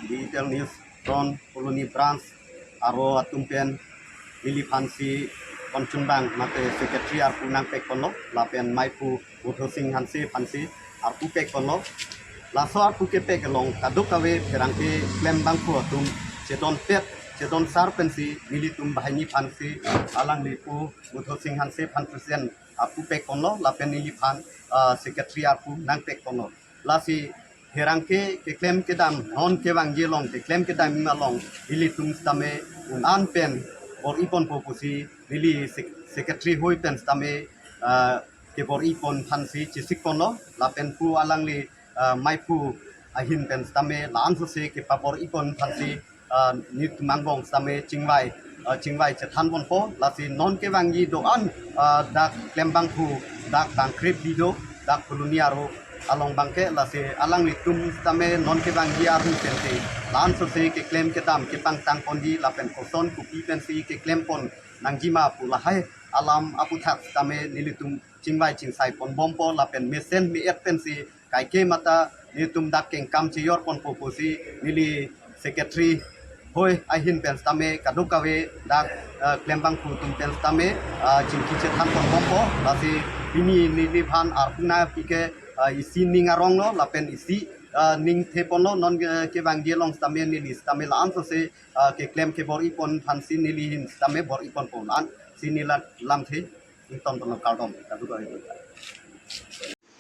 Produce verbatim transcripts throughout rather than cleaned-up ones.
Digital News Front Phuloni Branch aro atum pen neliphansi Kongchunbang mate secretary arpu nangpek ponlo, lapen maiphu Budho Sing Hanse aphansi arpu pek ponlo. Laso arpu kepek along kadokave pherangke klembangphu atum chedonpet, chedonsar pensi nelitum banghini aphansi alangli pu Budho Sing Hanse aphan present arpu pek ponlo, lapen neliphan, ah, secretary arpu nangpek ponlo. Lasi pherangke keklem kedam non kevangji along, keklem kedam along nelitum sitame un-an pen bor-i ponpo pusi neli sec-, secretary hoi pen sitame, ah, kebor-i pon aphansi chesik ponlo, lapen pu alangli, ah, maiphu ahin pen sitame la-an sose kepabor-i pon aphansi, ah, netum angbong sitame chingvai, ah, chingvai chethan ponpo. Lasi non kevangji do-an, ah, dak klembangphu, dak bangkrep di do, dak Phuloni aro along abangke, lasi alanglitum sitame non kevangji arni pen te la-an sose keklem kedam kepangtang ponji lapen koson kopi pensi keklem pon nangjima pu lahai alam aputhak sitame nelitum chingvai chingsai ponbompo lapen mesen me-et pensi kaike mata nelitum dak kengkam chejor ponpo pusi neli secretary hoi ahin pen sitame kadokave dak, eh, klembangphu atum pen sitame, eh, chingki chethan ponbompo. Lasi pini neliphan arpu nangpi ke, eh, isi ning aronglo lapen isi, eh, ning the ponlo, non, eh, kevangji along sitame neli sitame la-an sose, eh, keklem kebor-i pon aphansi neli ahin sitame bor-i ponpo, la-ansi neli la lamthe ington ponlo, kardom kadokave.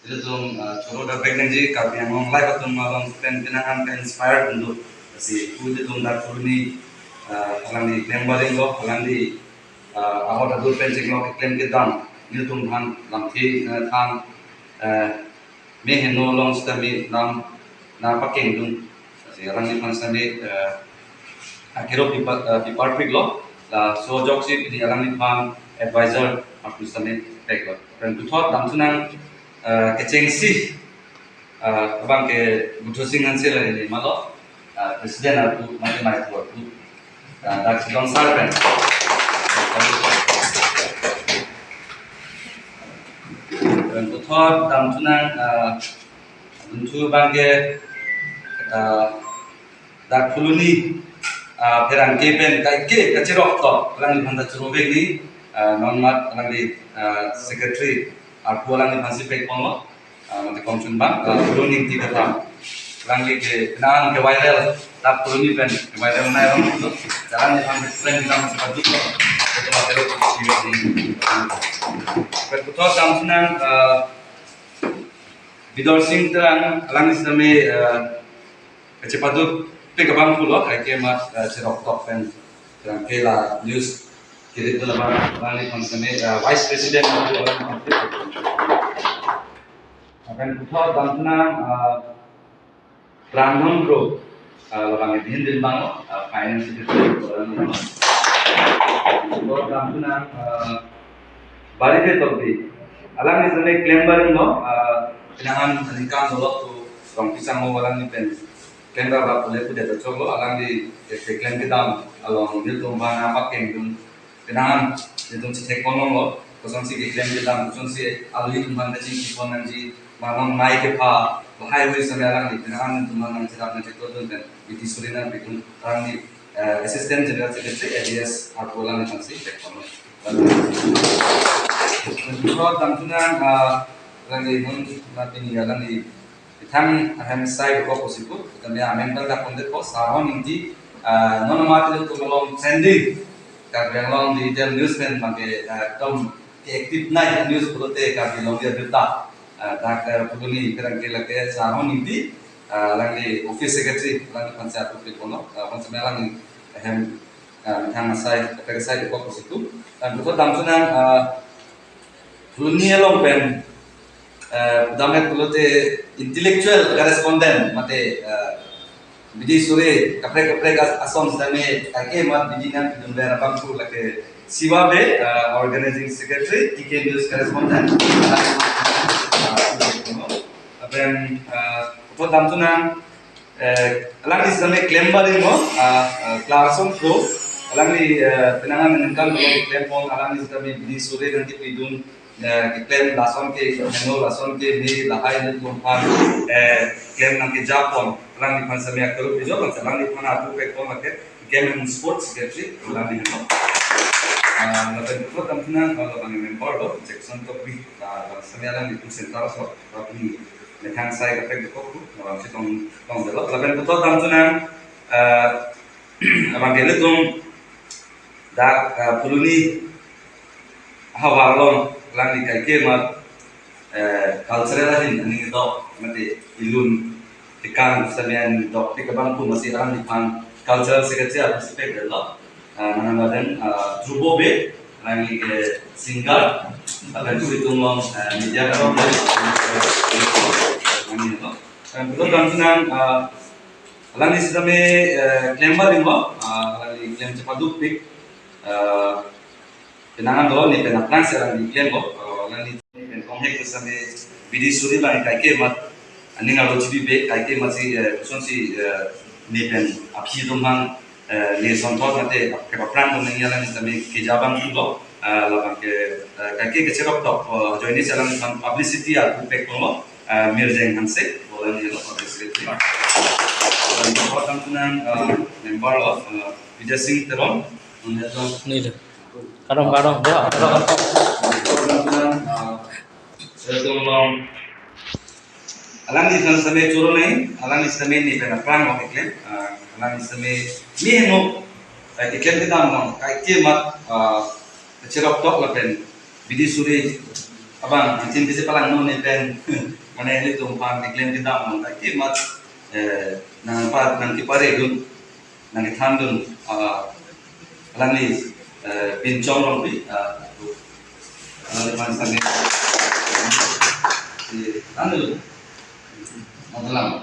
Ilitum, ah, choro da back nangji Karbi Anglong Live atum along pen penang an ka-inspire dun do. Lasi pu ilitum dak Phuloni, ah, alangli klem baring lo, alangli, ah, ahut adur pen chinglo keklem kedam, nelitum aphan lamthe, eh, than, eh, me heno along sitame lam nangpakengdun. Lasi alangliphan sitame, eh, akero pipar, eh, pipar piklo, laso ajoksi pini alangliphan advisor arpu sitame peklo. Pen puthot damthunang, eh, kechengsi, eh, abangke Budho Sing Hanse la ini malo, eh, president arpu, mate maiphu arpu, eh, dak chedonsar pen. Pen puthot damthunang, eh, Dunthu abangke, ah, dak Phuloni, ah, pherangke pen kaike kacherok tok alangliphan ta choro vek ni, ah, non mat alangli, ah, secretary arpu alangliphansi pek ponlo, ah, mate Kongchunbang, ah, Phuloni Ingti Katham. Alangli ke nang ke viral, dak Phuloni pen ke viral nai rong tu, alangliphan ke trend nang seperti itu. Itu materi itu. Pen puthot damthunang, ah, Bidor Sing Terang, alangli sitame, eh, kachepaduk pik abangphu lo, kaike mat, eh, cherok tok pen, pherangke la news kirit do labang, alangliphan sitame, eh, vice president abangphu alang. Pen puthot damthunang, eh, Brandon Kro, ah, labang ke din din bang, ah, finance secretary, orang ni. Pen damthunang, ah, Bari Petokbi. Alangli sitame klem baring lo, ah, penang an aningkan dolo tu Rongpi Sangho alangli pen klem ba ba pule pude ta choklo, alangli ke klem kedam along nelitum aphan nangpakengdun. Penang an, nelitum chethek pon longlo, kosonsi keklem kedam, kosonsi alohi atum aphan kachingki pon nangji, ma non mai kepha, lahai hui sitame alangli, penang an nelitum aphan nangcherap nangchetordun pen, Bidi Suri nangpidun, alangli, eh, Assistant General Secretary, A D S, arpu alangliphansi pek ponlo. Pen puthot damthunang, ah, alangli non, na pini alangli, Ithang ahem sai dokok pusi pu, kami amen bang dak konde po, Sarhon Ingti, ah, non amat ilitum along trending, Karbi Anglong digital news pen bangke, ah, ekdom ke active nai news pulote Karbi Anglong dia berita, ah, dak, ah, Phuloni pherangke lake Sarhon Ingti, ah, alangli office secretary, alangliphansi arpu pik ponlo, ah, aphan sitame alangli ahem, ah, methang asai, kaprek asai dokok pusi pu, ah, dokok damthunang, ah, Phuloni along pen, eh, damet pulote intellectual correspondent mate, eh, Bidi Suri kaprek kaprek as-, ason sitame kaike mat bidi nangpidunver abangphu lake Siva Bey, eh, organizing secretary, T K News correspondent. Lapen, eh, puthot damthunang, eh, alangli sitame klem baring lo, ah, ah, Clarkson Kro, alangli, eh, penang an aningkan dolo klem pon, alangli sitame Bidi Suri nangkepidun, eh, keklem lason ke heno, lason ke me lahai nelitum aphan, eh, klem nangkejapon. Alangli aphan sitame akuru pijok, alangli aphan atu pekpon lake Game and Sports Secretary, alangli aphan. Ah, lapen puthot damthu nang, ah, labang member lo, Jackson Tokbi, ah, labang sitame alanglitum center so, tapi methang sai kaprek dokok, labang si tong, tong dolo. Lapen puthot damthu nang, ah, abang ke ilitum dak, ah, Phuloni ahavar along alangli kaike mat, eh, cultural ahin aning dok mate ilun tekang sitame aning dokpik abang pu masi alangliphan cultural secretary aphan si pekdetlo. Ah, nang laden, ah, Dhrubo Bey, alangli ke singer, lapen ilitum along, eh, media along, alangli lo. Lapen puthot damthu nang, ah, alangli sitame, eh, klem ba ringlo, ah, alangli klem chepadukpik, ah, penang an do ne pen aphrang si alangli klemlo, ah, alangli pen konghek sitame bidi suri abang kaike mat, aning arlo chibi be kaike mat si, eh, kosonsi, eh, ne pen aphi atum abang, eh, ne sonthot mate kepaphrang atum nangji alangli sitame keja abang pulo, ah, labang ke, eh, kaike kecherok tok, ah, ajoine si alangliphan publicity atu pekponlo, ah, Mirjeng Hanse, bolang yelo publicity. Dan puthot damthu nang, ah, member lo, ah, Vijay Singh Teron, Nilo. Kadom, kadom, ya, kadom. Puthot damthu nang, ah, Setum Long. Alangliphan sitame choro nai, alangli sitame ne pen aphrang lo keklem, ah, alangli sitame ne heno, eh, keklem kedam long, kaike mat, ah, cherok tok lapen bidi suri abang, antin kisi palangno ne pen, mane ilitum aphan keklem kedam long, kaike mat, eh, nangpa, nangkeparedun, nangkethandun, ah, alangli, eh, Pinchong Rongpi, ah, alangliphan sitame, eh, anu, madalam.